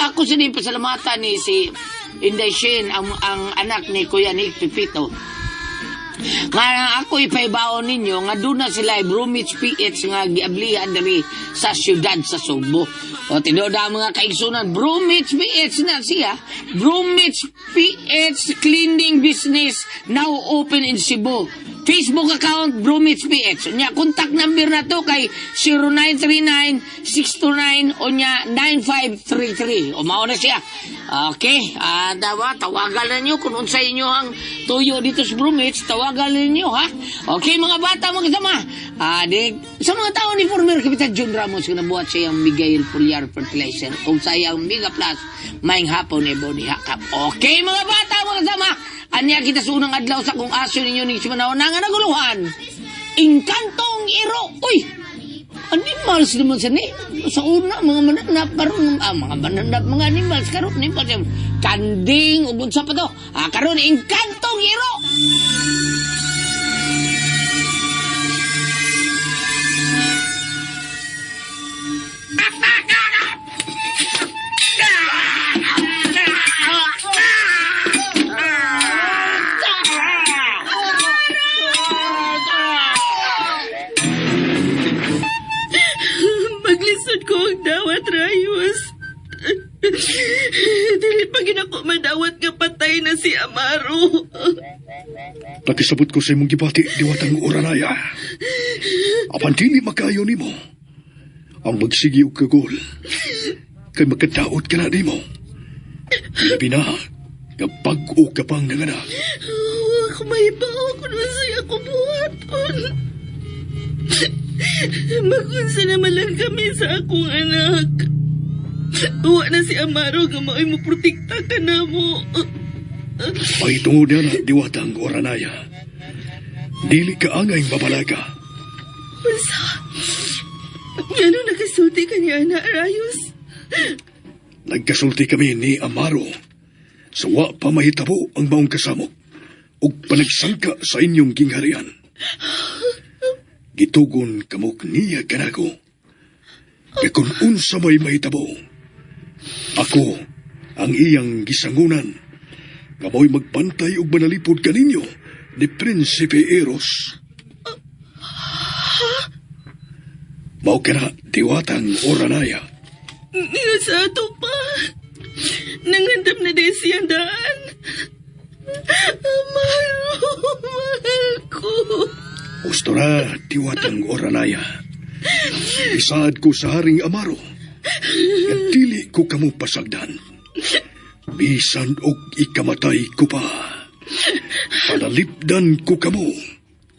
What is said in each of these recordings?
Ako sini pasalamatan ni si Inday Shane, ang anak ni Kuya Nick Pipito. Nga ako ipaibaon ninyo nga doon na sila Bromich PH nga giablihan diri sa siyudad sa Sugbo. O tinuod ang mga kaigsunan, Bromich PH na siya. Bromich PH cleaning business now open in Cebu. Facebook account Bromich PH. Unya contact number na to kay 0939 629 unya 9533. O mao na siya. Okay, dawa tawagan na niyo kung unsay inyo ang tuyo dito sa Bromich, tawagan ninyo ha. Okay mga bata, mga kasama. Di, sa mga tao ni former Kapitan John Ramos nga nabuhat siya ang Miguel Foliar Fertilizer kung sa iyang Mega Plus maing hapon ni Body Hakap. Okay mga bata, mga kasama. Anya kita sa unang adlaw sa kung aso ninyo ni Simanao na nga naguluhan. Engkantong Iro. Uy! Animals naman sa ni. Sa una, mga mananap, karon mga mananap, mga animals, karon animals. Kanding, ug unsa pa to. Karon Engkantong Iro. Maglisod ko ang dawat, Rayos. Dili pa ginako madawat nga patay na si Amaro. Nakisabot ko sa imong gibati, Diwatang Oranaya. Apan dili makayo nimo. Ang magsigi og kagol. Kay makadaot ka na nimo. Labi na, nga bag-o ka pang nanganak. Oh, ako mahibaw kung masaya ko buhaton. Magunsa naman lang kami sa akong anak. Wa na si Amaro nga mao'y mo protekta ka na mo. Ay tungod niya na, Diwatang Oranaya. Dili ka angay babalaga. Unsa? Ngano nakasulti ka niya, anak, Rayos? Nagkasulti kami ni Amaro. Sa wa pa mahitabo ang maong kasamok ug panagsangka sa inyong gingharian. Gitugon kamok niya kanako. Kay kung unsa may mahitabo, ako ang iyang gisangunan nga mo'y magbantay og manalipod kaninyo ni Prinsipe Eros. Mao kana, Diwatang Oranaya. Nga sa ato pa. Nangandam na din siyang daan. Amaro, mahal ko. Gusto na, Diwatang Oranaya. Isaad ko sa Haring Amaro. Nga dili ko kamo pasagdan. Bisan og ikamatay ko pa. Panalipdan ko kamo.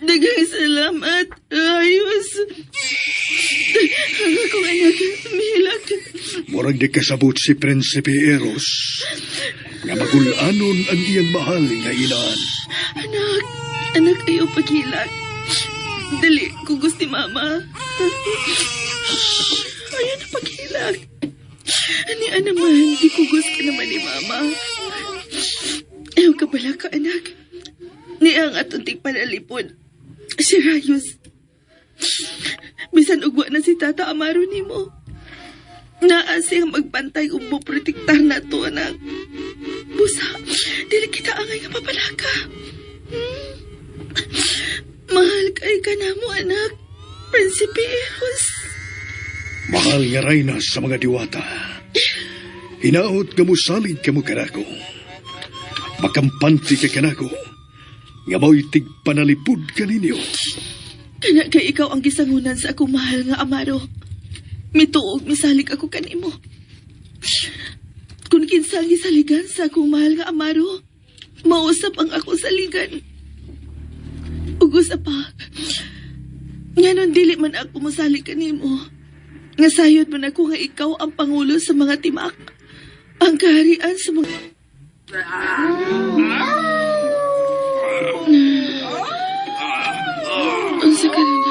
Daghang salamat, Rayos. Ang akong anak, mihilak. Murag di kasabot si Prinsipe Eros. Nga magulanon ang iyang mahal nga inaan. Anak, anak, ayaw paghilak. Dali, kugos ni Mama. Ayaw na paghilak. Ani naman, di kugos ka naman ni Mama. Ayaw ka pala ka, anak. Niya ang atong tigpanalipod. Si Rayos. Bisan ugwa na si Tata Amaro nimo. Naa siyang magbantay ug mo protektar na to, anak. Busa, dili kita angay nga papalaka. Mahal kay ka na mo, anak. Prinsipe Eros. Mahal nga rayna sa mga diwata. Hinaot ka mo salig ka mo kanako. Makampante ka kanako. Nga mao'y tigpanalipod ka ninyo. Kana kay ikaw ang gisangunan sa akong mahal nga Amaro. Mituog misalig ako kanimo. Kung kinsa ang gisaligan sa akong mahal nga Amaro, mausap ang ako saligan. Ug usa pa, nganon dili man ako mosalig kanimo. Nga sayod man ako nga ikaw ang pangulo sa mga timak. Ang kaharian sa mga... Unsa ka rin?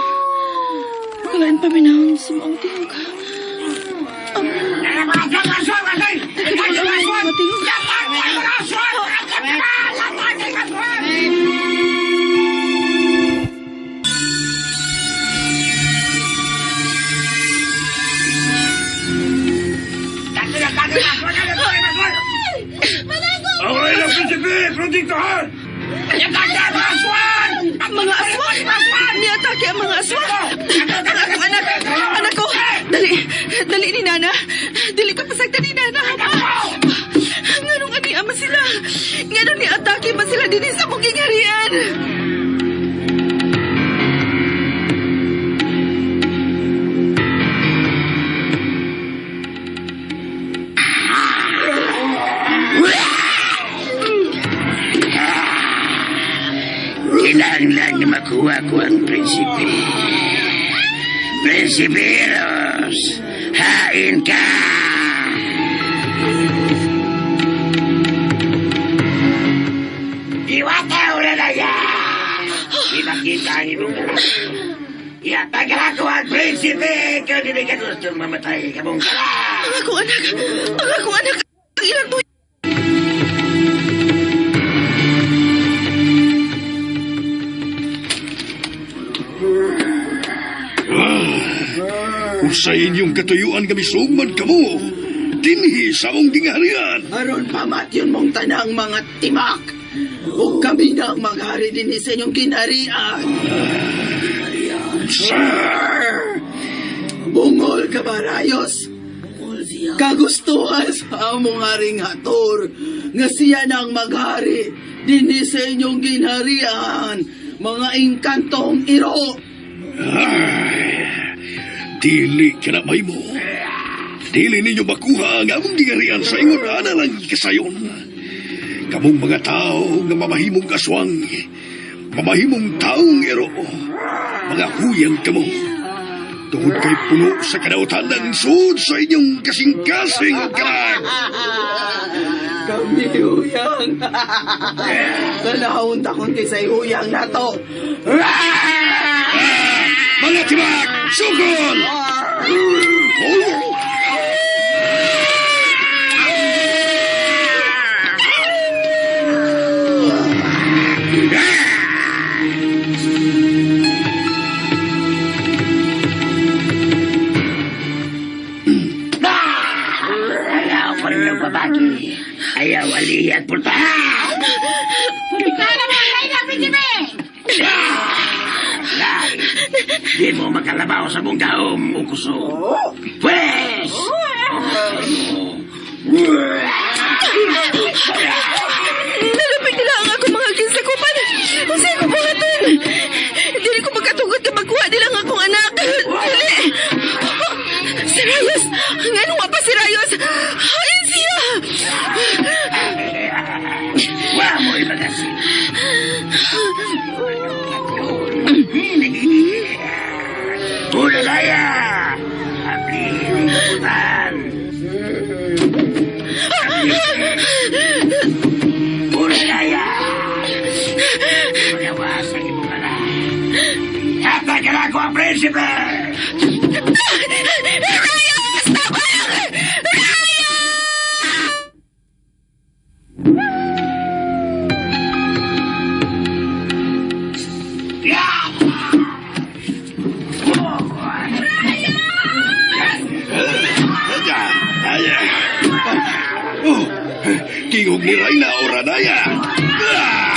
Kalain pa minahon sa maong tingog. Tingog. Ni-atake ang mga aswang! Ang akong anak! Anak ko! Dali! Dali ni Nana! Dili ka pasagdan ni Nana! Ma! Nganong ani ama sila? Nganong ni-atake ba sila dinhi sa among gingharian? Kinahanglan nga makuha ko ang prinsipe. Prinsipe Eros, hain ka! Iwata uranaya! Ipakita ang imong kanak. Iatag ako ang prinsipe kung dili ka gustong mamatay kamong kanak. Ang akong anak! Ang akong anak! Ang ilang tuyo! Unsay inyong katuyuan kami sugman kamo. Dinhi sa among gingharian. Aron pamatyon mong tanang mga timak. Ug kami na ang maghari dinhi sa inyong kinarian. Sa Bungol ka ba, Rayos? Kagustuhan sa among haring hator nga siya na ang maghari dinhi sa inyong ginharian, mga engkantong iro. Dili ka na may mo. Dili ninyo makuha ang among gingharian sa ingon ana lang kasayon. Kamong mga tao nga mamahimong aswang, mamahimong taong ero, mga huyang kamo. Tungod kay puno sa kadautan ng sud sa inyong kasing-kasing o karag. Kami huyang. Tanahon takon kay sa huyang nato. Mga tibak, sugol! Oh! Ayaw pa rin ang babaki. Ayaw ali at pultahan. Lai, di mo makalabaw sa mong gaom, ukuso. Pwes! Nalapit nila ang akong mga ginsakupan! Unsay ko buhaton? Dili ko magkatugot ka magkuha nila ang akong anak! Dili! Si Rayos! Ngano nga pa si Rayos? Hain siya! Wa mo ibagasi. Ulalaya! Apli, kaputan! Ulalaya! Magawas ang imong anak. Hatag ka na ako ang prinsipe! Rayos! Tama! Aya! Oh, tingog ni Reyna Oranaya. Ah!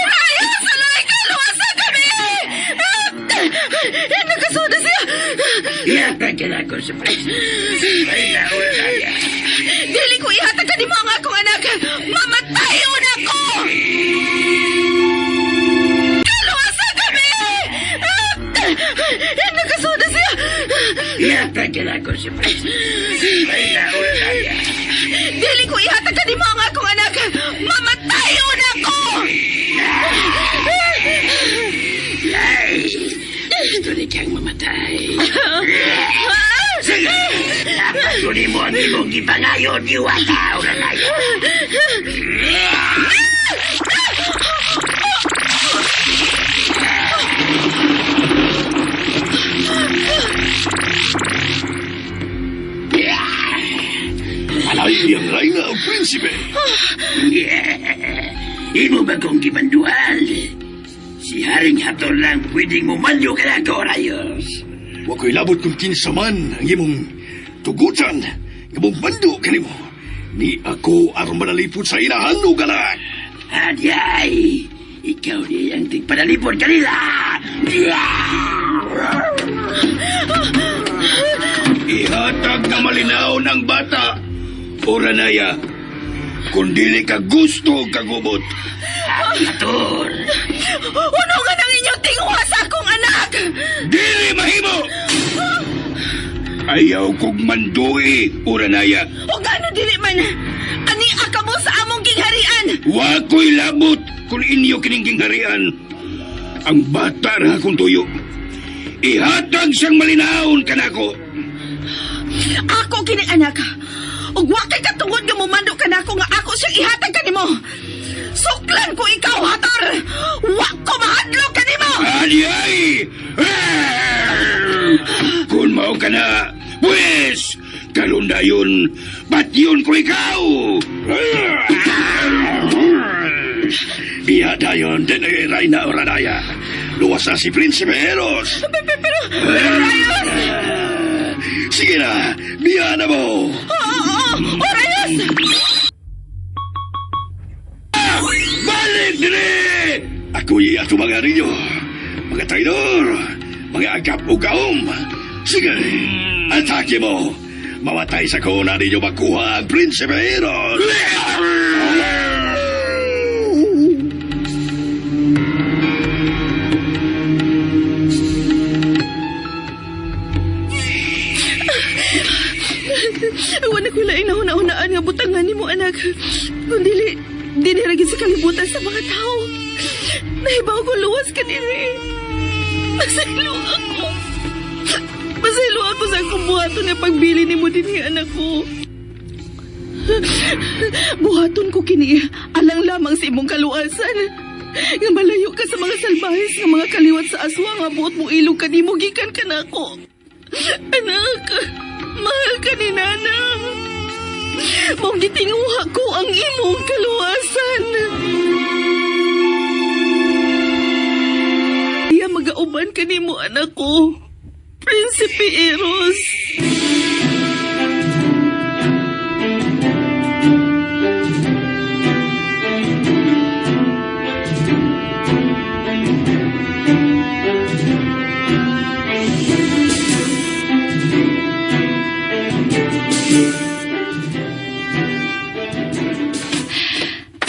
Rayos! Alay ka! Luwasa kami! Nakasuda siya! Ihatag ka na ako sa prinsipe. Reyna Oranaya. Dili ko ihatag kanimo ang akong anak! Mamatay na ko! Kaluwasa kami! Nakasuda siya! Ihatag ka na ako sa prinsipe. Reyna Oranaya. Dili ko ihatag kanimo ang akong anak! Mamatay na ko! Ay, gusto ni kang mamatay. Sige! Dapat kunin mo ang imong gipangayon, Diwata, Oranaya. Alay ang Reyna ang prinsipe. Yeah. Imo ba kong gibandual? Si Haring Hator lang pwedeng mumanyo ka na ko, Rayos. Wa ko'y labot kung kinsa man ang imong tugutan nga mong mando ka. kanimo. Ni ako aron manalipod sa inahan og anak. Adyay! Ikaw di ang tigpanalipod kanila! Ihatag na malinaw ng bata. Oranaya, kung dili ka gusto kagubot, Atur! Unungan ang inyong tinguha sa akong anak! dili mahimo! Ayaw kong mandui, Oranaya. O gano dili man! Ani ka mo sa among gingharian! Wa ko'y labot kung inyo kining gingharian. Ang bata ra akong tuyo. Ihatag siyang malinawon kanako. Ako kini anak. Ug wa kay katungod nga mumando kanako nga ako siyang ihatag kanimo. Suklan ko ikaw, Hatar! Wa ko mahadlok kanimo! Adyay! Kung mao ka na, pwes, karon dayon, patyon ko ikaw! Biya dayon, dinay na oranaya. Luwas na si Prinsipe Eros. Pero, pero, Rayos! Sige na, biya na mo! Oo, oo, oo, Rayos! Balik dire! Ako'y ato mga ninyo, mga traidor, mga agap o kaom. Sige, atake mo! Mamatay sa kona ninyo makuha ang Prinsipe Eros! Wala ko laing nahuna-hunaan nga butangan nimo anak. Kung dili, dili ra gyud sa kalibutan sa mga tao. Nahibaw ko luwas ka diri. Masaylo ako. Masaylo ako sa akong buhaton nga pagbili nimo dinhi anak ko. Buhaton ko kini alang lamang sa imong kaluwasan. Nga malayo ka sa mga salbahis nga mga kaliwat sa aswa nga buot mo ilog kanimo gikan kanako. Anak, mahal ka ni Nanang. Mong gitinguha ko ang imong kaluwasan. Iya magauban ka nimo anak ko. Prinsipe Eros.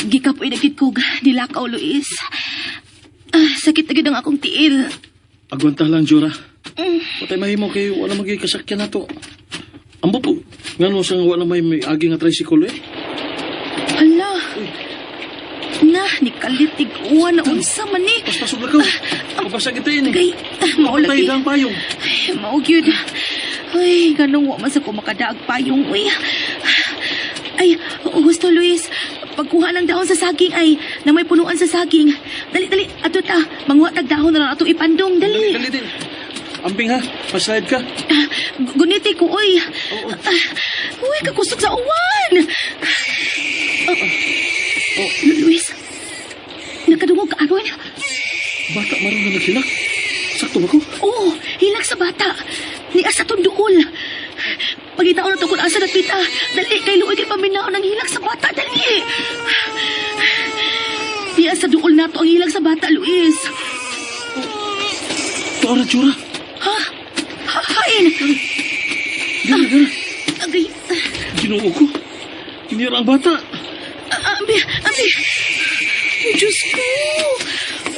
Gikapoy na gid kog nilakaw, Luis. Ah, sakit na gid ang akong tiil. Agwanta lang, Jura. Patay mahimo kay wala magay kasakyan nato. Ambo po. Ngano sa nga wala may agi nga tricycle eh. Hala. Na, nikalitig uwan na unsa man ni. Paspasob lang ka. Mabasa kita yun eh. Kay, mao Patay lagi. lang payong. Ay, Mao gyud. Ay, ganong wa man sa ko makadaag payong uy. Ay, gusto Luis, pagkuha ng dahon sa saging ay na may punuan sa saging. Dali dali, ato ta, manguha tag dahon na lang ato ipandong, dali. Dali, dali. Ambing ha, paslide ka. Ah, guniti ko, uy. Ah, uy, kakusog sa uwan. Oh. Luis, nakadungog ka aron? Bata maron na naghilak. Sakto ba ko? Oo, hilak sa bata. Ni asa tong duol. Pagitaon na to kung asa na tita. Dali, kay luoy kay paminaon ang hilak sa bata. Dali! Ni asa duol nato ang hilak sa bata, Luis. Tuwa na, Jura. Ha? Ha Hain! Dali, dali. Agay, Ginoo ko. Inira ang bata. Ah, Ambi, ambi. Ay, Diyos ko.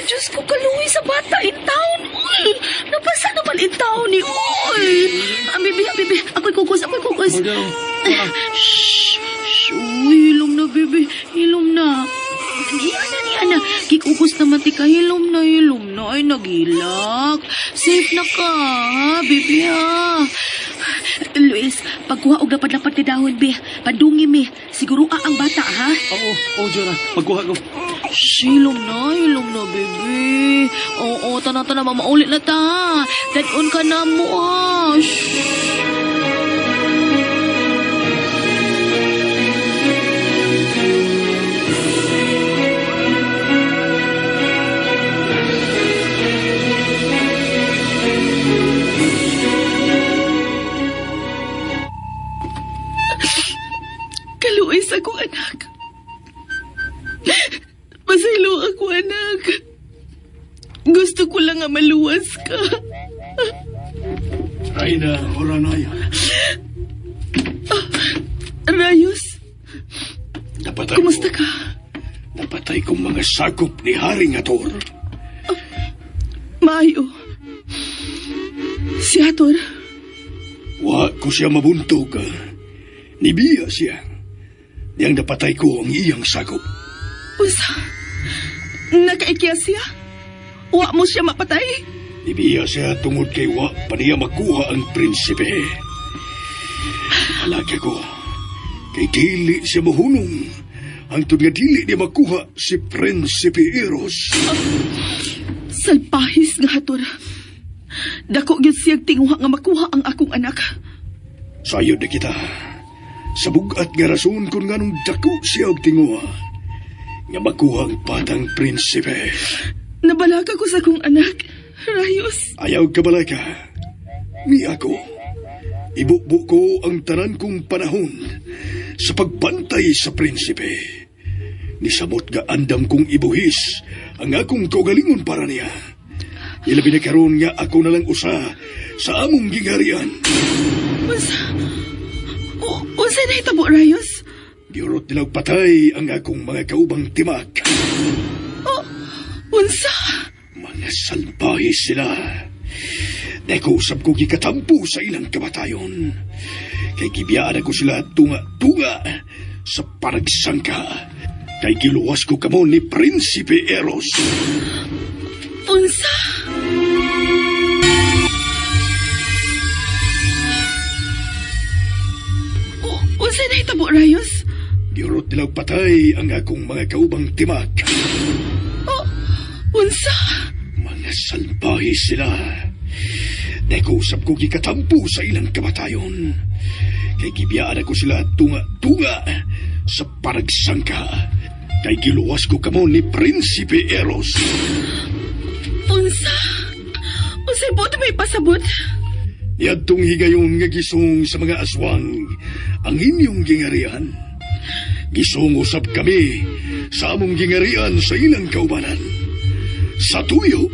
Diyos ko, kaluwi sa bata in town. Uy, napasa naman in town ni. Uy. Ambi, bi, ambi, bi. Ako'y kukos, ako'y kukos. Hold on. Shh, shh. Uy, hilom na, bebe. Hilom na. Niya na, niya na. Kikukos naman ti ka. Hilom na, hilom na. Ay, naghilak. Safe na ka, ha, bebe, ha. Luis, pagkuha og lapad-lapad ka dahon, be. Pandungi mi. Siguro ang bata, ha? Oo, oo, Jura. Pagkuha ko. Shh, hilom na, bebe. Oo, tana-tana, mamaulit na ta. Dadon ka na mo, ha. Shh. Kaluoy sa akong anak. Pasaylo ako, anak. Gusto ko lang nga maluwas ka. Raina Oranaya. Rayos, Napatay kumusta ko, ka? Napatay kong mga sakop ni Haring Ator. Maayo. Si Hator, Wa ko siya mabuntog. Nibiya siya. Diyang napatay ko ang iyang sakop. unsa? Nakaikya siya? Wa mo siya mapatay? Nibiya siya tungod kay wa pa niya makuha ang prinsipe. Alagya ko, kay dili siya mahunong. Hangtod nga dili niya makuha si Prinsipe Eros. Salpahis nga Hator. Dako gyud siyang tinguha nga makuha ang akong anak. Sayod na kita. Sa bugat nga rason kung nganong dako siya og tinguha. Nga makuha ang patang prinsipe. Nabalaka ko sa akong anak. Rayos, Ayaw kabalaka. Ni ako. Ibubo ko ang tanan kong panahon sa pagbantay sa prinsipe. Nisamot nga andam kong ibuhis ang akong kaugalingon para niya. Ilabi na karon nga ako na lang usa sa among gingharian. unsa? Unsa na hitabo, Rayos? Giurot nilang patay ang akong mga kaubang timak. Unsa? Mga salbahe sila. Nakusap ko gikatampo sa ilang kamatayon. Kay gibiyaan ako sila tunga-tunga sa paragsangka. Kay giluwas ko kamo ni Prinsipe Eros. Unsa? Unsa na hitabo, Rayos? Giurot nilang patay ang akong mga kaubang timak. Unsa? Mga salbahe sila. Nakusap ko gikatampo sa ilang kamatayon. Kay gibiyaan ako sila tunga-tunga sa paragsangka. Kay giluwas ko kamo ni Prinsipe Eros. Unsa? Unsa po may pasabot? Niadtong higayon nga gisong sa mga aswang ang inyong gingarian. Gisong usab kami sa among gingarian sa ilang kaubanan. Sa tuyo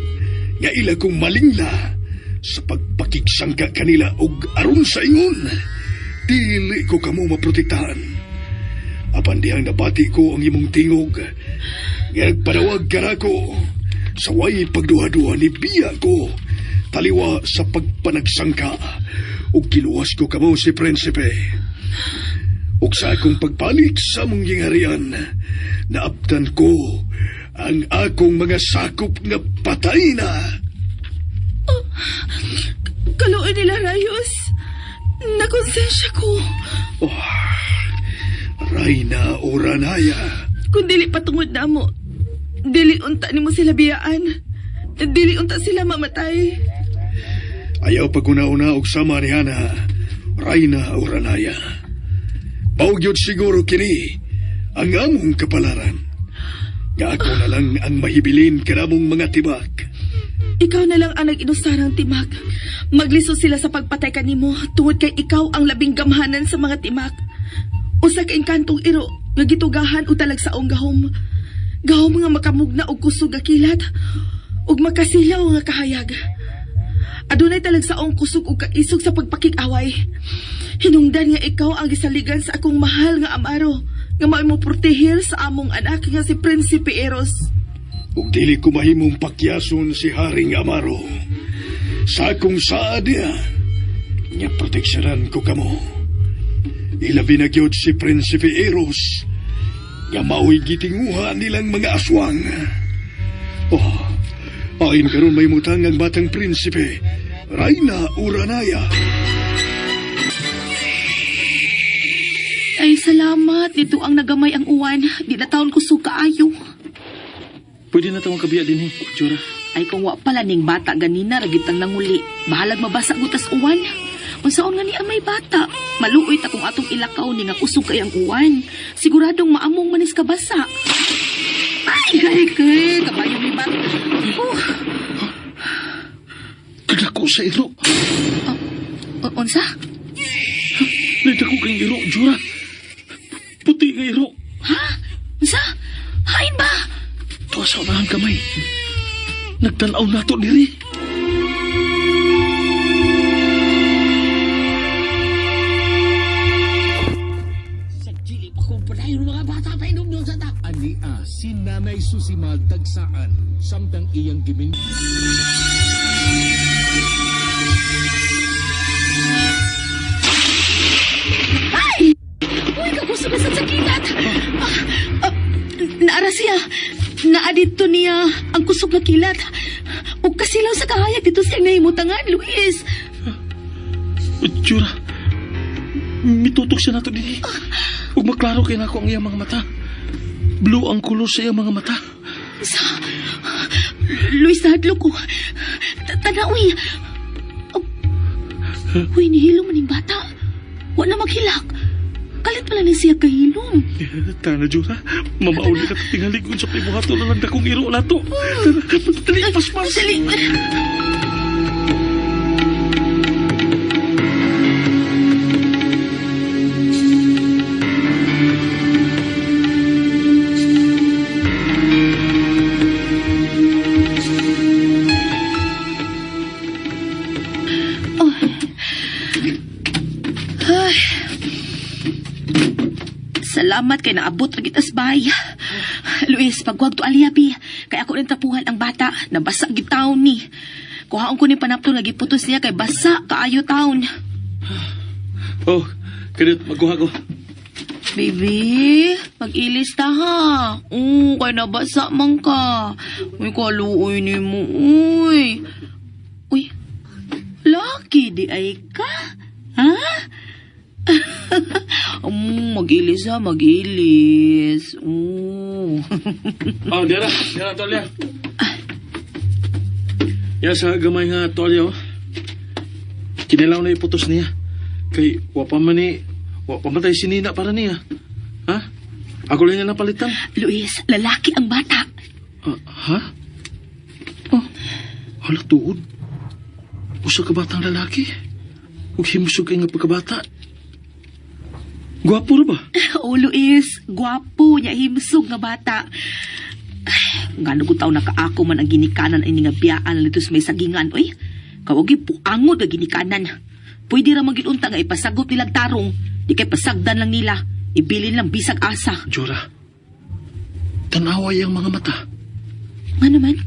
nga ila kong malingla sa pagpakigsangka kanila og aron sa ingon, dili ko kamo maprotektahan. Apan dihang nabati ko ang imong tingog, nga nagpanawag ka nako sa way pagduha-duha ni biya ko, taliwa sa pagpanagsangka, ug giluwas ko kamo si Prinsipe. Ug sa akong pagbalik sa among gingharian, naabtan ko ang akong mga sakop nga patay na. Kaluoy nila, Rayos. Nakonsensya ko. Oh, Rayna Oranaya. Kung dili patungod na mo, dili unta nimo sila biyaan. Dili unta sila mamatay. Ayaw paguna-una og sama ni Hana, Rayna Oranaya. Mao gyud siguro kini ang among kapalaran. Nga ako na lang ang mahibilin kanamong mga tibak. Ikaw na lang ang nag-inusarang timak. Magliso sila sa pagpatay kanimo tungod kay ikaw ang labing gamhanan sa mga timak. Usa ka engkantong iro nga gitugahan og talagsaong gahom. Gahom nga makamugna og kusog nga kilat ug makasilaw nga kahayag. Adunay talagsaong kusog ug kaisog sa pagpakig-away. Hinungdan nga ikaw ang gisaligan sa akong mahal nga Amaro nga mao'y mo protehir sa among anak nga si Prinsipe Eros. Ug dili ko mahimong pakyason si Haring Amaro. Sa akong saad niya, nga proteksyonan ko kamo. Ilabi na gyud si Prinsipe Eros, nga mao'y gitinguha nilang mga aswang. Oh, ayon karon may mutang ang batang prinsipe, Rayna Uranaya. Ay, salamat. Dito ang nagamay ang uwan. Di na taon kusog kaayo. Pwede na tawang kabiya din eh, Jura. Ay, kung wa pala ning bata ganina, ragitang nanguli. Bahalag mabasa gutas uwan. Unsaon nga ni ang may bata? Maluoy ta kung atong ilakaw ni nga kusog kay ang uwan. Siguradong maamong manis kabasa. Ay, gay kay, kabayo ni bata. Oh, Kadako sa iro. unsa? Nadako kang iro, Jura. Sa unahang kamay. Nagtanaw nato diri. Sa dili pa kong padayon mga bata pa inom sa ta. Ania si Nanay Susima Dagsaan samtang iyang gimin Ay! Uy, kagusto na sa sakitat! Ah, ah, naara siya. Naa dito niya ang kusog nga kilat. Ug kasilaw sa kahayag dito siyang nahimutangan, Luis. Jura, mitutok siya nato diri. Ug maklaro kay nako ang iyang mga mata. Blue ang kulor sa iyang mga mata. Sa... Luis, nahadlok ko. Tanawi. Oh. Uy, nihilom man ning bata. Wa na maghilak. Kalit pala ni siya kahilom. Tana, Jura. Mamauli ka tingalig sa pibuhato na lang dakong iro nato. Tara, dali, paspas. Dali. Oh. Ay. Salamat kay naabot ra kita sa bahay. Luis, pagwag to aliya bi. Kay ako rin tapuhan ang bata. Nabasa gid taon ni. Kuhaon ko ni panapto nga giputos niya kay basa kaayo taon. Oh, kanit, magkuha ko. Baby, mag-ilis ta ha. Oo, kay nabasa man ka. Uy, kaluoy ni mo, uy. Uy, lucky di ay ka. Ha? Mag-ilis ha, mag-ilis. Oo. Oh, diara, diara, tolya. Ya sa gamay nga tolya, oh. Kinilaw na iputos niya. Kay, wa pa man ni, wa pa man tayo sinina para niya. Ha? Ako lang niya napalitan. Luis, lalaki ang bata. Ah, ha? Oh. Hala, tuod. Usa ka batang lalaki. Ug himusog kay nga pagkabata. Gwapo ra ba? Oh, Luis, gwapo niya himsog nga bata. Ngano ko taw nakaako man ang ginikanan ini nga biyaan dito sa may sagingan, oy. Kawagi puangod nga ginikanan. Pwede ra man gyud unta nga ipasagot nilang tarong, di kay pasagdan lang nila. Ibilin lang bisag asa. Jura, tanawa iyang mga mata. Nga naman,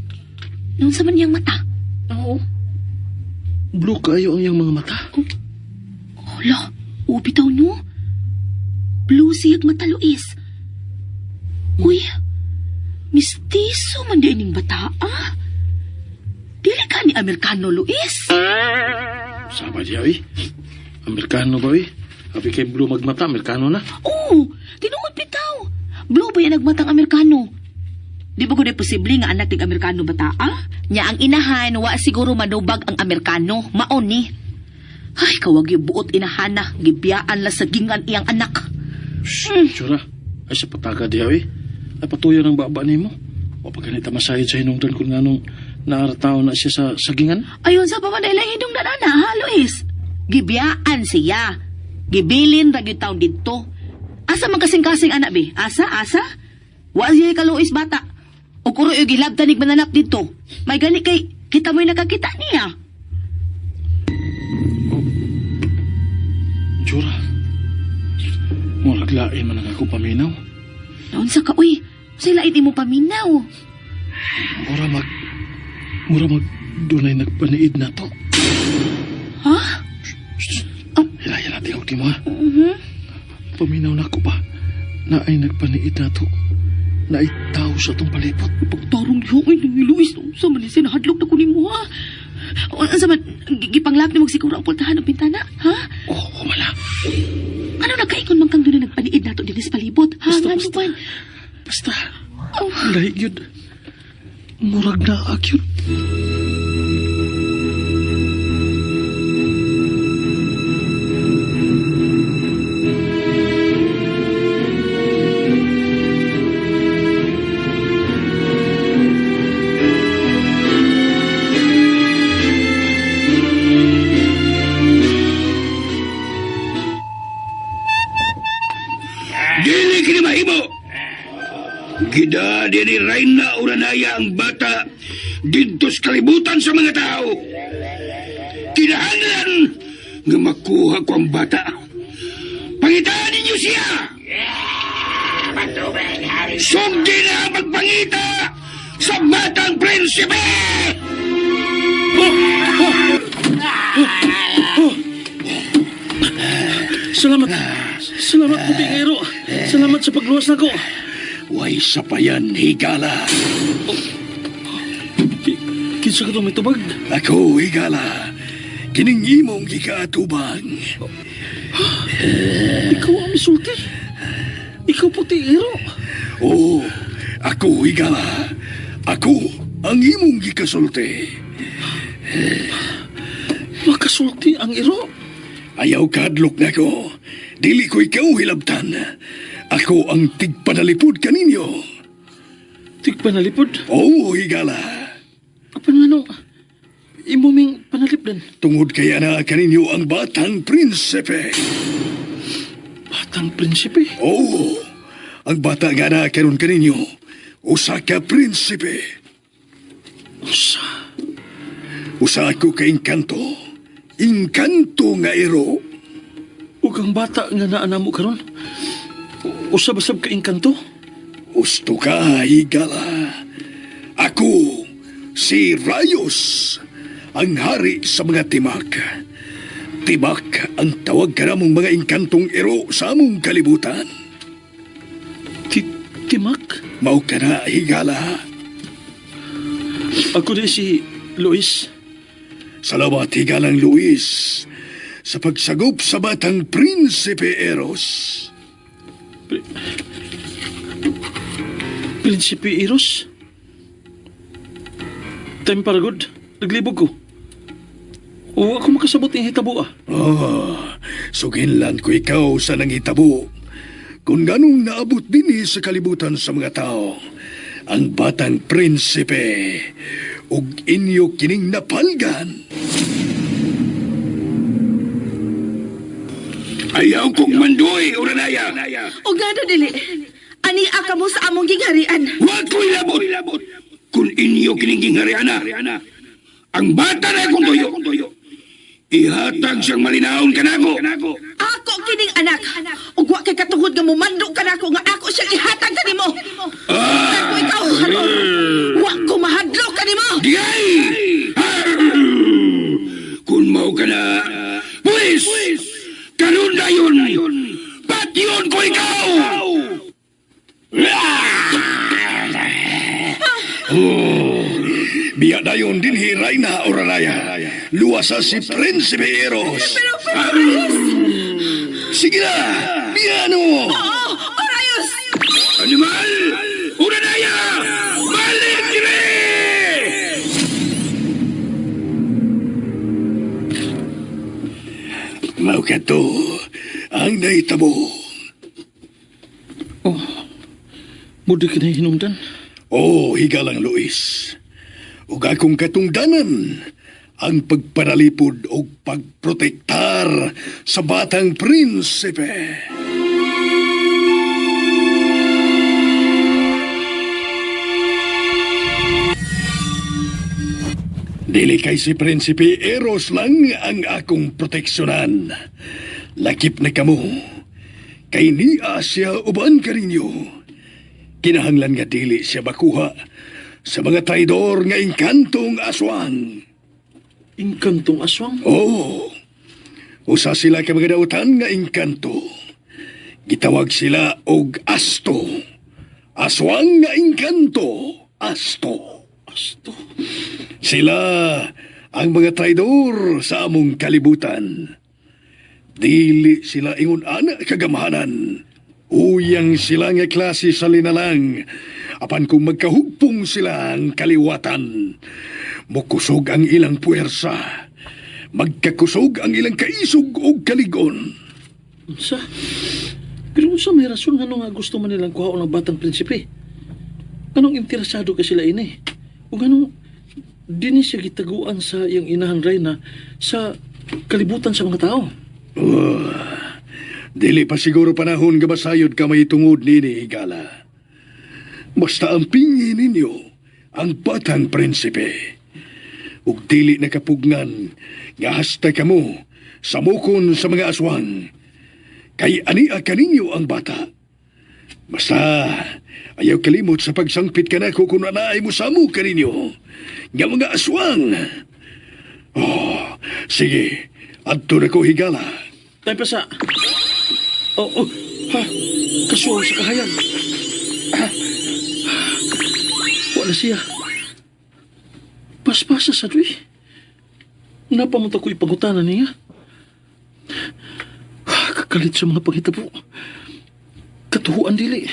noon sa man niyang mata. Oo. Blue kayo ang iyang mga mata. Hala, ubi daw no. Blue siyag mata, Luis. Uy, mistiso man din ning bata, ah. Dili ka ni Amerikano, Luis. Sama diya, eh. Amerikano ba, eh? Abi kay blue magmata, Amerikano na. Oo, tinuod bitaw. Blue ba yan nagmatang Amerikano? Di ba kundi posible nga anak tig Amerikano bata, ah? Nya ang inahan, wa siguro manubag ang Amerikano. Maon ni. Ay, kawag yung buot inahana. Gibiyaan la sa gingan iyang anak. Shh, Jura, ay sa pataga diya, eh. Ay patuyo ng baba nimo. O pag ganita masayod sa hinungdan kung nganong naarataw na siya sa sagingan. Ayon sa pamanay hidong nanana, ha, Luis? Gibiyaan siya. Gibilin ra gyud taon didto. Asa man kasing-kasing anak be? Asa asa? Wa siya ka Luis bata. O kuro yung gilabtan ig mananap didto. May gani kay kita mo'y nakakita niya. Jura, murag lain man ang ako paminaw. Naunsa ka uy? Unsay lain imo paminaw? Mura mag, mura mag dunay nagpaniid na to. Ha? Oh. Hilaya natin ako mo ha. Paminaw na ako pa na ay nagpaniid na to. Na ay tao sa itong palipot. Pagtarong diha ay ni Luis, unsa man ni siya nahadlok na ko nimo ha? Unsa man gipanglap ni magsiguro ang pultahan ng bintana, ha? Oo, oh, wala. Ano nakaingon man kang doon na nagpaniid nato dinhi sa palibot? Ha, Basta, ngano basta. man? Basta, Oh. lahi yun. Murag na akyun. Dili kini mahimo. Gida ni Reyna Uranaya ang bata didto sa kalibutan sa mga tao. Kinahanglan nga makuha ko ang bata. Pangitaan ninyo siya! Sugdi na ang pagpangita sa batang prinsipe! Salamat. Salamat, puti nga iro. Salamat sa pagluwas nako. Way sapayan, higala. Kinsa ka to may tubag? Ako, higala. Kining imong gikaatubang. Ikaw ang misulti. Ikaw puti iro. Oo, ako, higala. Ako ang imong gikasulti. Makasulti ang iro. Ayaw kadlok nako. Dili ko ikaw hilabtan. Ako ang tigpanalipod kaninyo. Tigpanalipod. Oo, higala. Apan nga no, imo ming panalipdan. Tungod kaya na kaninyo ang batang prinsipe. Batang prinsipe. Oo, ang bata nga na karon kaninyo. Usa ka prinsipe. Usa. Usa ako ka engkanto. Engkanto nga iro. Ug ang bata nga naa namo karon. Usa basab ka engkanto? Usto ka, higala. Ako, si Rayos, ang hari sa mga timak. Timak ang tawag ka namong mga engkantong iro sa among kalibutan. Timak? Mao ka na, higala. Ako di si Luis. Salamat, higalang Luis, sa pagsagop sa batang Prinsipe Eros. Prinsipe Eros? Time para good. Naglibog ko. O ako makasabot ng hitabo ah. Oh, suginlan ko ikaw sa nangitabo. Kung ganong naabot dinhi sa kalibutan sa mga tao, ang batang prinsipe ug inyo kining napalgan. Ayaw kong manduy, Uranaya! O ngano dili? Ani ka mo sa among gingharian. Wa ko'y labot! Kung inyo kining ginghariana, ang bata na akong tuyo! Ihatag siyang malinahon kanako! Ako kining anak. Ug wa kay katungod nga mumando kanako nga ako siyang ihatag kanimo. Ako ikaw hator. Wa ko mahadlok kanimo. Diyay! Kung mao ka na, puwis! Karon na yun! Patyon ko ikaw! Biya dayon dinhi Reyna Oranaya. Luwasa si Prinsipe Eros. Pero pero Rayos! Sige na, biya no. Oo, oh, Rayos! Animal! Uranaya! Balik dire! Mao ka to ang nahitabo. Oh. Mudi ka na hinungdan. Oh, higalang Luis. Ug akong katungdanan ang pagpanalipod o pagprotektar sa batang prinsipe. Dili kay si Prinsipe Eros lang ang akong proteksyonan. Lakip na kamo. Kay niya siya uban kaninyo. Kinahanglan nga dili siya makuha sa mga traidor nga engkantong aswang. Engkantong aswang. Oo. Usa sila ka mga dautan nga engkanto. Gitawag sila og asto. Aswang nga engkanto, asto. Asto. Sila ang mga traidor sa among kalibutan. Dili sila ingon ana kagamhanan. Uyang sila nga klase sa linalang. Apan kung magkahugpong sila ang kaliwatan, mukusog ang ilang puwersa. Magkakusog ang ilang kaisog og kaligon. Unsa? Pero unsa may rason ngano nga gusto man nilang kuhaon ang batang prinsipe? Anong interesado ka sila ini? Ug anong dinhi siya gitaguan sa iyang inahan Reyna sa kalibutan sa mga tao? Oh, dili pa siguro panahon nga basayod ka may tungod nini, higala. Basta ang pingi ninyo ang batang prinsipe. Ug dili nakapugnan nga hasta kamo samukon sa mga aswang. Kay ania kaninyo ang bata. Basta ayaw kalimot sa pagsangpit kanako kung anaay mo samo kaninyo nga mga aswang. Oh, sige, adto na ko higala. Tayo pa sa... Oh, oh, ha? Kasuwang sa kahayag. Ah. Wala siya. Paspasa sa doy. Napamunta ko ipagutanan niya. Ah, kakalit sa mga panghitabo. Katuhuan dili.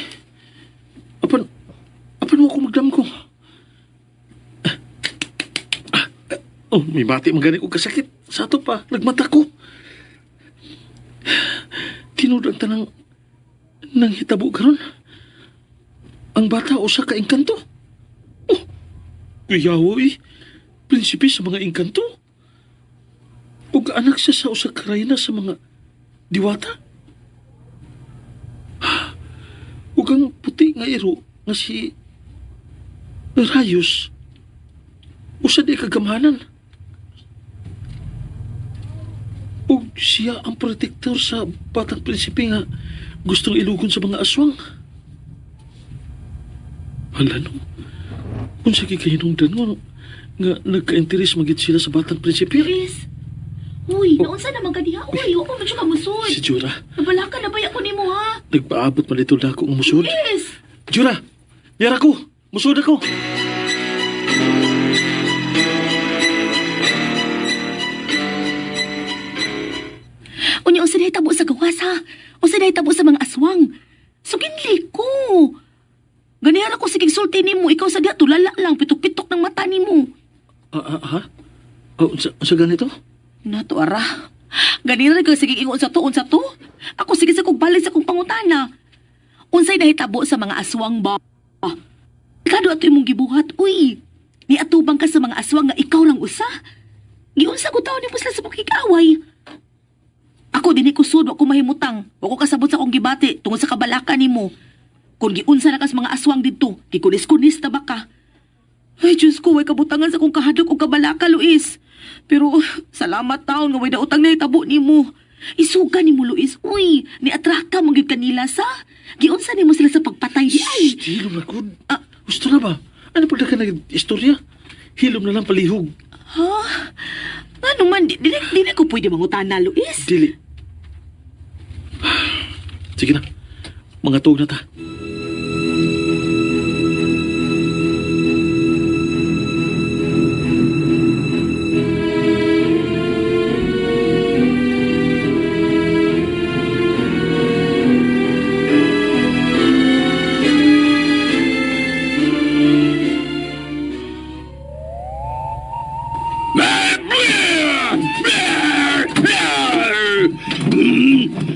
Apan, apan mo ako magdam ko. Ah, ah, oh, may bati man gani ko kasakit. Sa ato pa, nagmata ko. Tinud ang tanang nang hitabo karon. Ang bata usa ka engkanto. Oh, kuyawo eh. Prinsipe sa mga engkanto. Ug anak siya sa usa ka rayna sa mga diwata. Ug ang puti nga iro nga si Rayos usa di kagamhanan. Ug siya ang protektor sa batang prinsipe nga gustong ilugon sa mga aswang. Hala no. Kung sa kikahinungdan mo, nga nagka-interes magit sila sa batang prinsipe. Luis! Uy, naunsa naman ka diha? Uy, huwag mo siya kamusod. Si Jura, Nabalaka na ba ako nimo ha? nagpaabot man ito na ako ang musod. Luis! Jura, yara ko! Musod ako! Unya unsa nahitabo sa gawas ha? Unsa nahitabo sa mga aswang? Suginli ko. Ganihan ako sige sulti nimo, ikaw sa diha tulala lang pitok-pitok ng mata nimo. Ah, ah, ha? Oh, sa ganito? Nato ara. Ganina ra sige ingon sa to, unsa to? Ako sige sa kog balik sa kong pangutana. Unsay nahitabo sa mga aswang ba? Kado ato imong gibuhat, uy. Niatubang ka sa mga aswang nga ikaw lang usa. Giunsa ko taon nimo sila sa pakig-away. Ako dinhi ko sud, wa ko mahimutang. Wa ko kasabot sa akong gibati tungod sa kabalaka nimo. Kung giunsa na ka sa mga aswang didto, gikunis-kunis ta ba ka? Ay, Diyos ko, way kabutangan sa akong kahadlok o kabalaka, Luis. Pero, salamat taon nga way daotang nahitabo nimo. Isuga nimo, Luis. Uy, niatraka man gyud kanila sa. Giunsa nimo sila sa pagpatay di ay. Shh, hilom na gud. Gusto na ba? Ano pagda ka nag-istorya? Hilom na lang palihog. Ha? Ano man, di ko pwede mangutana, Luis. Dili. Sige na. Mga tuog na ta.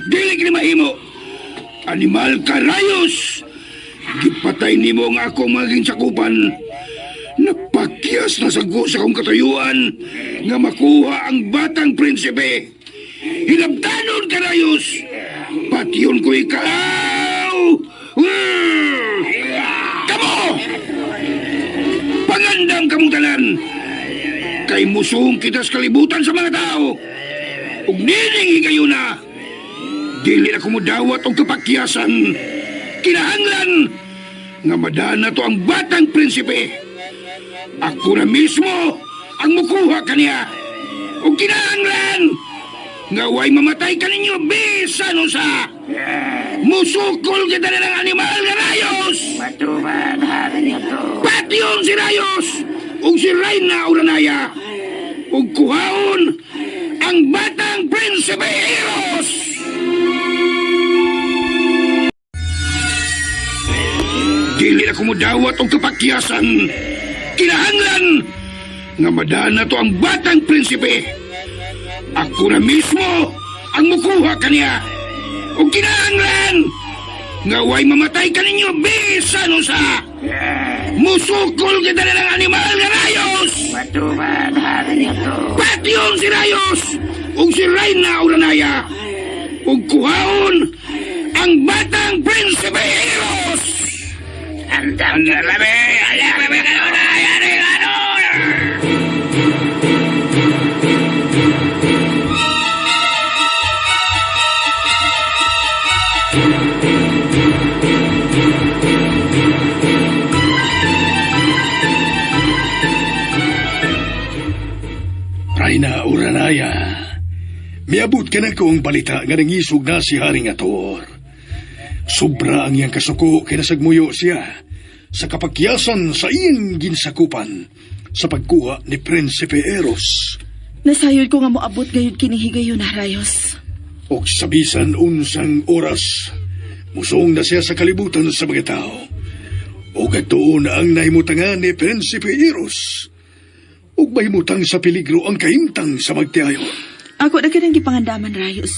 Dili kini mahimo. Animal ka rayos. Gipatay nimo ang akong maging sakupan. Napakyas na sago sa akong katayuan nga makuha ang batang prinsipe. Hinabtanon ka rayos. Patyon ko ikaw. Kamo! Pangandam kamong tanan. Kay musong kita sa kalibutan sa mga tao. Ug nining higayuna, dili na kumudawat og kapakyasan. Kinahanglan nga madana to ang batang prinsipe. Ako na mismo ang mukuha kaniya. Ug kinahanglan nga way mamatay kaninyo bisan usa. Musukol kita na ng animal nga rayos! Patyon si Rayos! Ug si Reyna Uranaya! Ug kuhaon ang batang Prinsipe Eros! Dili na kumudawat og kapakyasan. Kinahanglan nga madana to ang batang prinsipe. Ako na mismo ang mukuha kaniya. Ug kinahanglan nga way mamatay kaninyo bisan usa. Musukol kita na ng animal nga rayos! Patyon si Rayos! Ug si Reyna Uranaya! Ug kuhaon ang batang Prinsipe Eros! Rayna Uranaya, miabot ka na ko ang balita nga nangisog na si Haring Ator. Sobra ang iyang kasuko kay nasagmuyo siya sa kapakyasan sa iyang ginsakupan sa pagkuha ni Prinsipe Eros. Nasayod ko nga moabot gayud kini higayon na, Rayos. Og sa bisan unsang oras, musong na siya sa kalibutan sa mga tao. Og adtuon ang nahimutangan ni Prinsipe Eros. Ug mahimutang sa peligro ang kahimtang sa magtiayon. Ako na kanang gipangandaman, Rayos.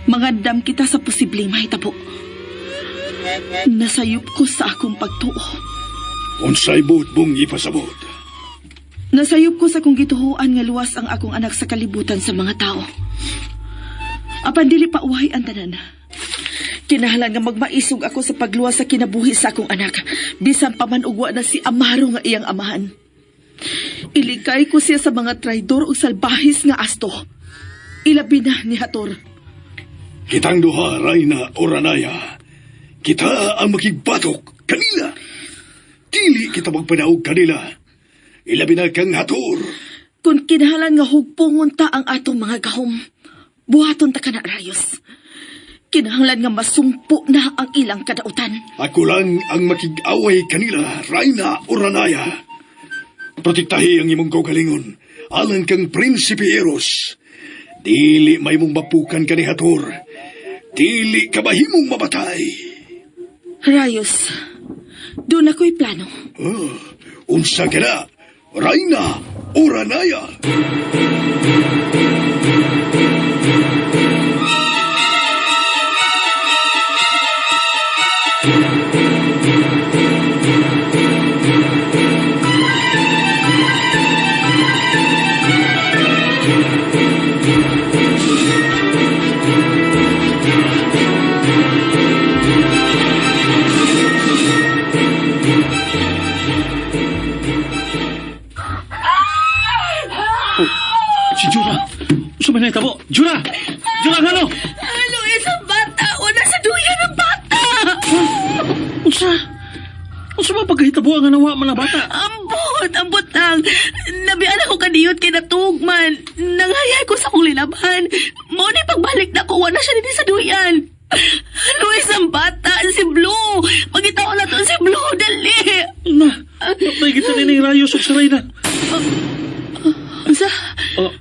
Mangandam kita sa posibleng mahitabo. Nasayop ko sa akong pagtuo. Unsay buot mong ipasabot? Nasayop ko sa akong gituhuan nga luwas ang akong anak sa kalibutan sa mga tao. Apan dili pa uwahi ang tanan. Kinahanglan nga magmaisog ako sa pagluwas sa kinabuhi sa akong anak. Bisan pa man ugwa na si Amaro nga iyang amahan. Ilikay ko siya sa mga traidor ug salbahis nga asto. Ilabi na ni Hator. Kitang duha, Rayna Oranaya. Kita ang makigbatok kanila. Dili kita magpanaog kanila. Ilabi na kang hator. Kung kinahanglan nga hugpongon ta ang atong mga gahom, buhaton ta kana Rayos. Kinahanglan nga masumpo na ang ilang kadautan. Ako lang ang makig-away kanila, Rayna Oranaya. Protektahi ang imong kaugalingon, alang kang Prinsipe Eros. Dili may mong mapukan kani Hator. Dili ka mahimong mamatay. Rayos, doon ako'y plano. Ah, unsa ka na, Rayna Oranaya. Si Jura! Unsa may nahitabo? Jura! Jura, ngano? Luis, ang bata! Una sa duyan ang bata! Unsa? Unsa man pagkahitabo ang nawa man ang bata? Ambot! Ambot lang! Nabian ako kaniyot kay natugman. Nanghayay ko sa akong linaban. Mo ni pagbalik na ko, wala siya din sa duyan. Luis, ang bata! Si Blue! Pagitaw na to si Blue! Dali! Na, napay kita ni Rayos ug si Rayna. Unsa? Oh,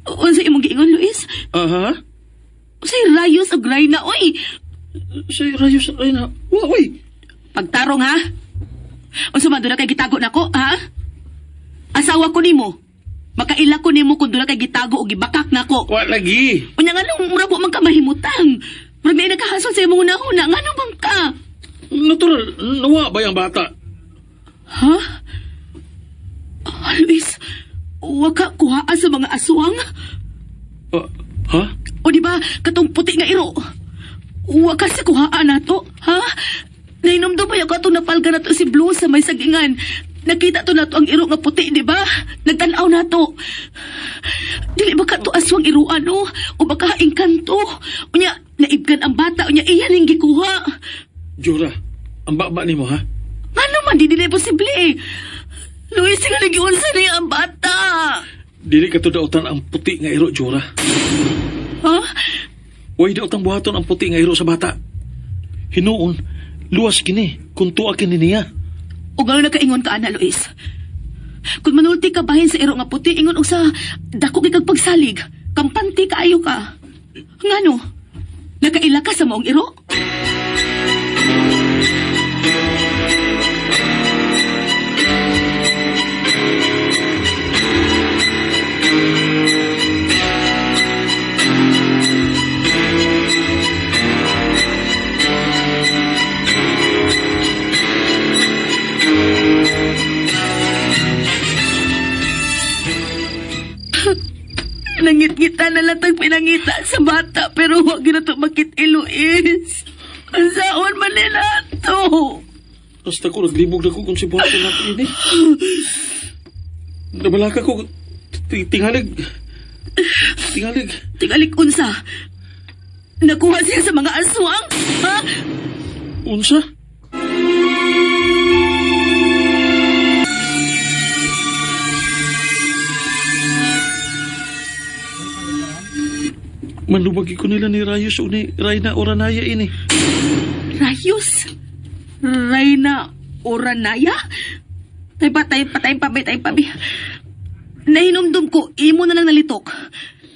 Unsa imong giingon, Luis? aha. Unsa yung rayos o na, oy? Si Rayos ug Rayna. Wa, uy. Pagtarong, ha? Unsa man doon kay gitago nako, ha? Asawa ko nimo. Makaila ko nimo kung doon kay gitago o gibakak nako. Wa lagi. Unya nga nung murag wa man ka mahimutang. Murag na nakahasol sa imong hunahuna, ngano bang ka? Natural, nawa ba yung bata? Ha? Ah, Luis, wa ka kuhaan sa mga aswang? Ah, ha? O di ba katong puti nga iro? Wa ka sa kuhaan nato, ha? Nainomdom ba ko atong napalga nato si Blue sa may sagingan? Nakita to nato ang iro nga puti, di ba? Nagtan-aw nato. Dili ba ka to aswang iruan, no? O baka engkanto? Unya, naibgan ang bata, unya iyan ang gikuha. Jura, ang baba nimo ha? Ano man, di dili posible eh. Luis, nga nagiunsa niya ang bata. Dili ka to dautan ang puti nga iro, Jura. Ha? Way daotang buhaton ang puti nga iro sa bata. Hinuon, luwas kini, kung tuwa kini niya. O gano'n nakaingon ka, ana, Luis. Kung manulti ka bahin sa iro nga puti, ingon og sa dako kay kag pagsalig, kampante kaayo ka. Ngano? Nakaila ka sa maong iro? Nangitngita na lang tag pinangita sa bata pero wag na to makit Luis. Ang saon man nila to. Basta ko, naglibog na ko kung si buhaton na ini. Nabalaka ko, tingalig. Tingalig. Tingalik unsa. Nakuha siya sa mga aswang? Ha? Unsa? Manlubagi ko nila ni Rayos o ni Rayna Oranaya ini. Rayos? Reyna Oranaya? Tay pa, tay pa, tay pa, tay pa, Nahinumdum ko, imo na lang nalitok.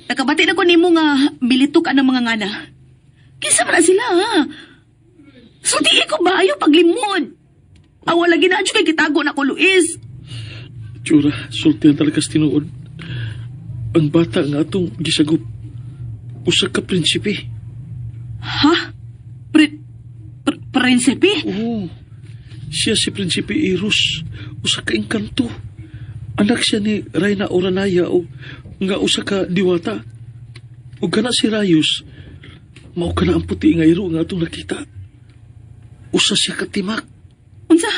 Nakabati na ko nimo nga militok ang mga ngana. Kinsa man na sila, ha? So di ko ba ayo paglimod? Awa lagi na adyo kay gitago na ko, Luis. Tsura, sultihan talaga sa tinuod. Ang bata nga atong gisagup, usa ka prinsipe. Ha? Prinsipe? Oo. Siya si Prinsipe Eros, usa ka engkanto. Anak siya ni Reyna Oranaya o nga usa ka diwata. Ug kana si Rayos, mao kana ang puti nga iro nga atong nakita. Usa siya ka timak. Unsa?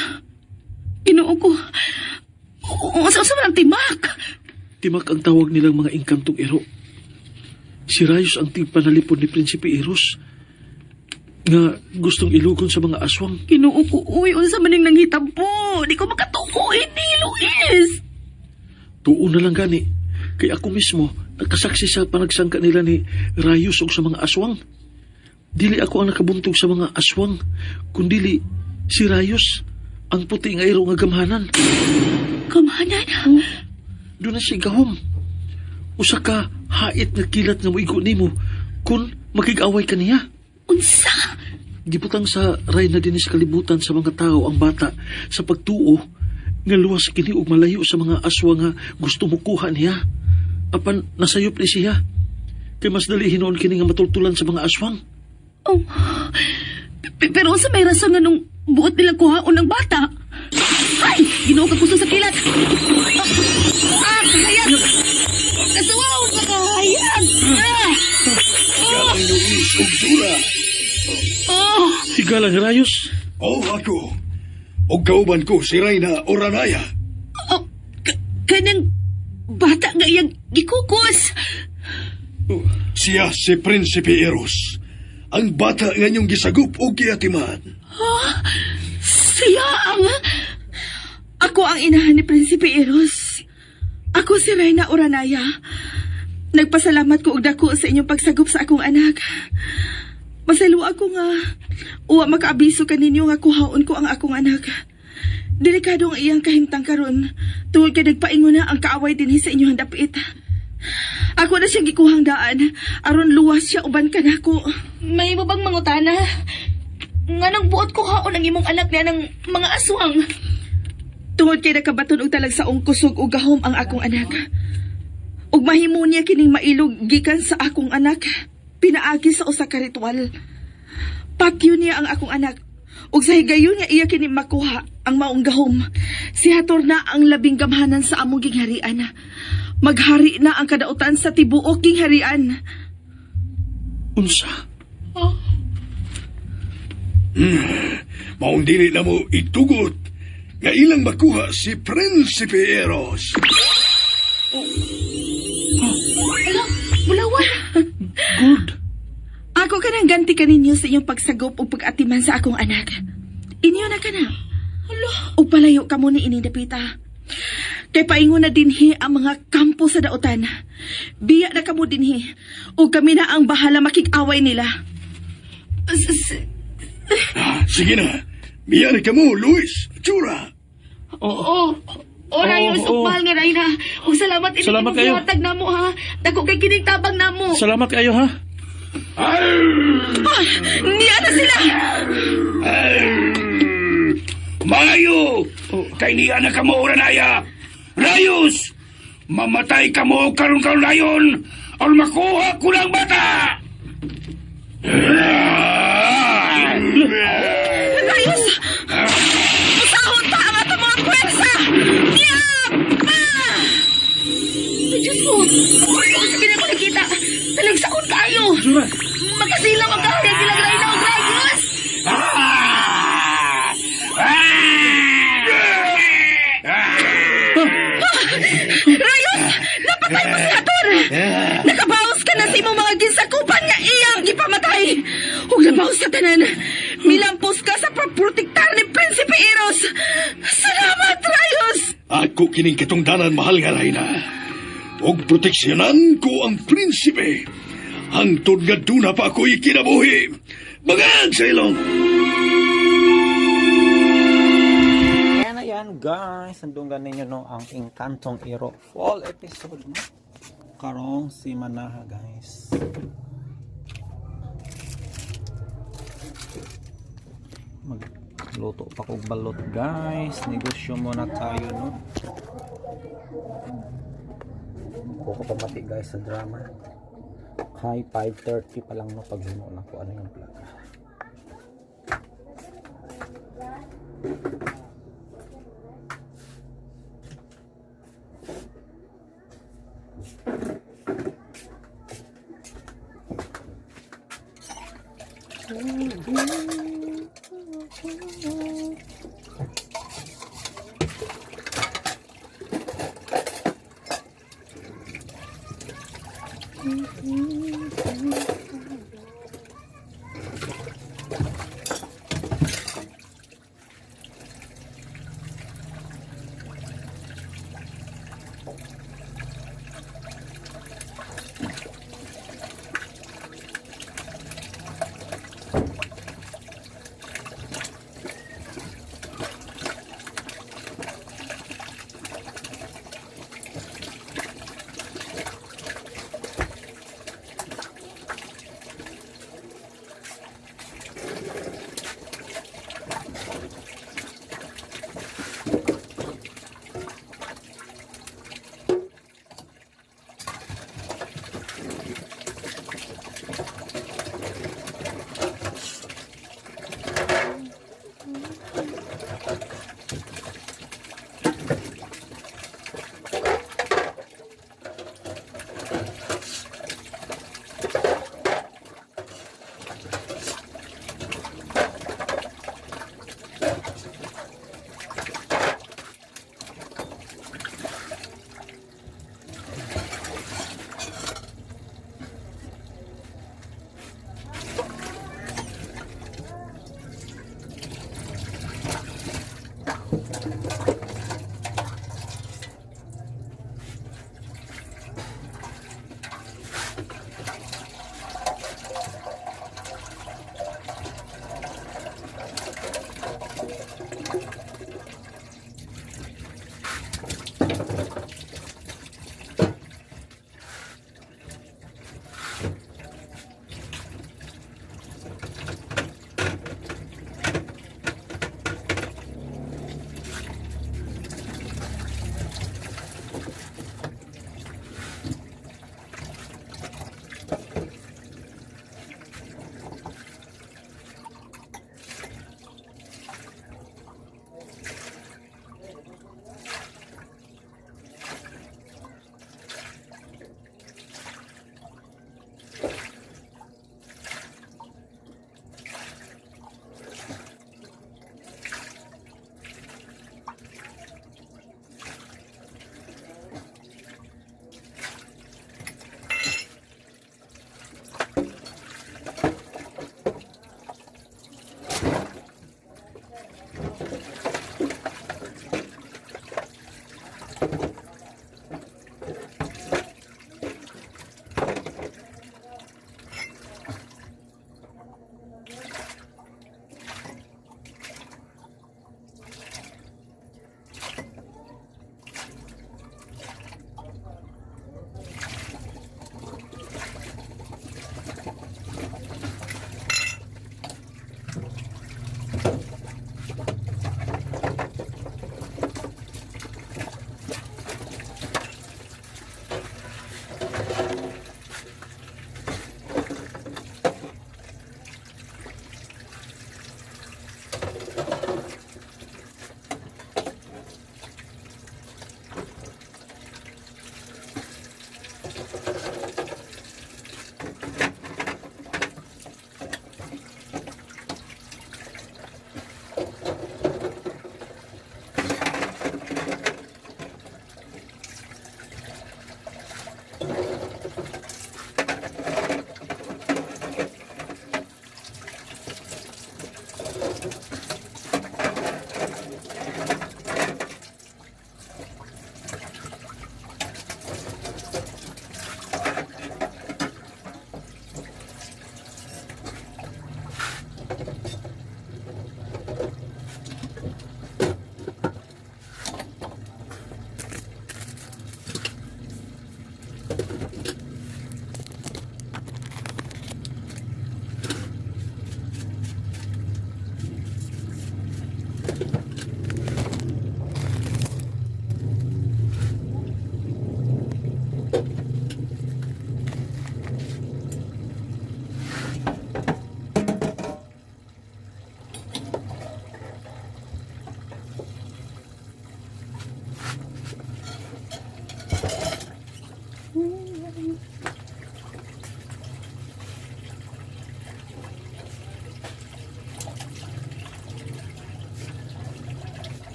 Ginoo ko. Unsa man ang timak? Timak ang tawag nilang mga engkantong iro. Si Rayos ang tigpanalipod ni Prinsipe Eros nga gustong ilugon sa mga aswang. Ginoo ko, uy, unsa man ning nanghitabo? Di ko makatuo ini, Luis. Tuon na lang gani. Kay ako mismo, nakasaksi sa panagsangka nila ni Rayos og sa mga aswang. Dili ako ang nakabuntog sa mga aswang, kundili si Rayos, ang puti nga iro nga gamhanan. Kamanan. Doon na siya gahom. Usa ka hait nga kilat nga moigo nimo kung makig-away ka niya. Unsa? Gibutang sa ray na dinis kalibutan sa mga tao ang bata sa pagtuo nga luwas kini og malayo sa mga aswa nga gusto mukuha niya. Apan nasayop ni siya. Kay mas dali hinuon kini nga matultulan sa mga aswang. Oh. Pero unsa may rason nga nung buot nilang kuhaon ang bata? Ay! Ginoo ka kuso sa kilat! Ah! Kahayag! Kasuwaw ka kahayag! Ah! Ang Luis ug Zura. Oh! Higala ni Rayos. Oh, ako. Og kauban ko si Reyna Oranaya. Oh! Kanang bata nga iyang gikukos! Siya si Prinsipe Eros. Ang bata nga inyong gisagup og giatiman. Siya ang... Ako ang inahan ni Prinsipe Eros. Ako si Reyna Oranaya. Nagpasalamat ko og dako sa inyong pagsagop sa akong anak. Masalo ako nga uwa makaabiso kaninyo nga kuhaon ko ang akong anak. Delikado ang iyang kahimtang karon tungod kay nagpaingon na ang kaaway dinhi sa inyong dapit. Ako na siyang gikuhang daan aron luwas siya uban kanako. May mo bang mangutana? Nga nang buot ko haon ang imong anak niya ng mga aswang. Tungod kay nakabaton og talagsaong kusog ug gahom ang akong anak. Ug mahimo niya kining mailog gikan sa akong anak. Pinaagi sa usa ka ritual. Patyo niya ang akong anak. Ug sa higayon nga iya kini makuha ang maong gahom. Si Hator na ang labing gamhanan sa among gingharian. Maghari na ang kadautan sa tibuok gingharian. Unsa? Maong dili na mo itugot nga ilang makuha si Prinsipe Eros. Ala, bulawan. Gold. Ako kanang ganti kaninyo sa inyong pagsagop ug pag-atiman sa akong anak. Inyo na kana. Ala. Ug palayo kamo ni ining dapita. Kay paingon na dinhi ang mga kampo sa daotan. Biya na kamo dinhi. Ug kami na ang bahala makig-away nila. Sige na. Biya na kamo, Luis. Tsura. Oo. Oh, Rayos, Oo, oo. ug mahal nga Rayna. Ug salamat ini Salamat imong kayo. gihatag namo ha. Dako kay kining tabang namo. Salamat kayo ha. Niya na sila! Mayo! Kay niya na kamo, Oranaya! Rayos! Mamatay kamo karon-karon dayon or makuha ko ng bata! Rayos! Usahon pa ang atong mga pwersa! Niya! Pa! Ay, Diyos ko. Sa kini ko nakita. Talagsaon kayo. Zura. Magkasilaw ang kahayag ilang Rayna ug Rayos. Ah! sa tanan. Milampos ka sa pagprotektar ni Prinsipe Eros. Salamat, Rayos! Ako kining katungdanan, mahal nga Reyna. Og proteksyonan ko ang prinsipe. Hangtod nga duna pa ako'y kinabuhi. Bagaan sa ilong! Ayan, ayan guys, sandungan ninyo no ang Engkantong Iro fall episode no. Karong si Manaha guys. Magluto pa kog balot guys. Negosyo muna tayo no. Kuko pamati guys sa drama. Kay 5:30 pa lang no paghimo na ko ano yung vlog.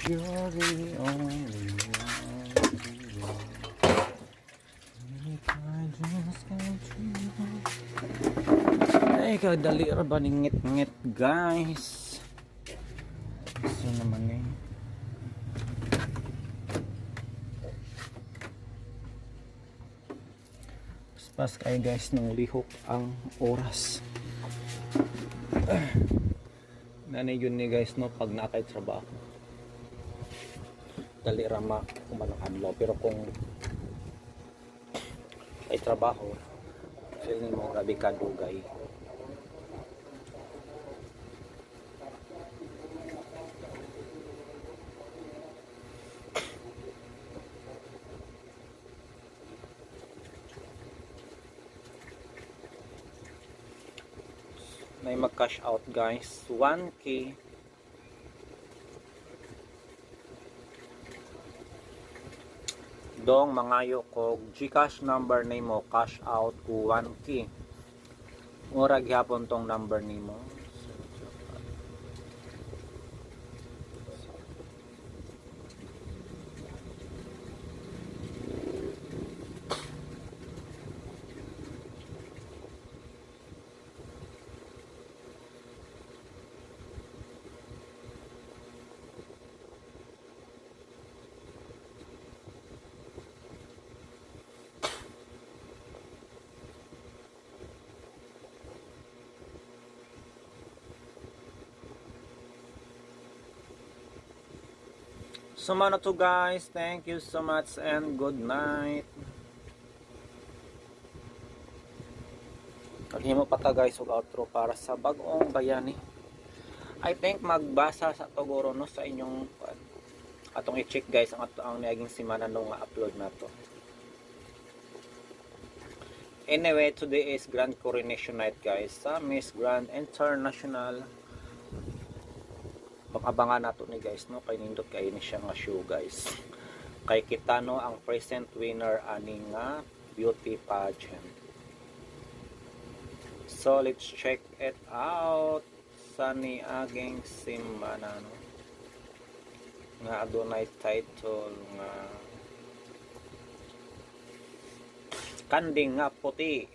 You're the only one. My dreams come true. Ay, kadali ra ba ni ngit-ngit, guys? Gusto naman eh. Pas kayo guys nang lihok ang oras. Nanay yun ni guys no, pag nakay trabaho. Dali rama kumanang adlaw, pero kung ay trabaho, feeling mo grabe ka dugay. May mag-cash out guys, 1K. Dong mangayo ko GCash number nimo, cash out ko 1K. Mura gihapon tong number nimo. So mao na to guys, thank you so much and good night. Paghimo pa ta guys og outro para sa bag-ong bayani. I think magbasa sa togoro no sa inyong atong i-check guys ang ato ang niaging semana no nga upload na to. Anyway, today is Grand Coronation Night guys sa Miss Grand International. Pag-abangan nato ni guys no, kay nindot kay ni siya nga show guys. Kay kita no ang present winner ani nga beauty pageant. So let's check it out sa niaging semana no nga adunay title nga kanding nga puti.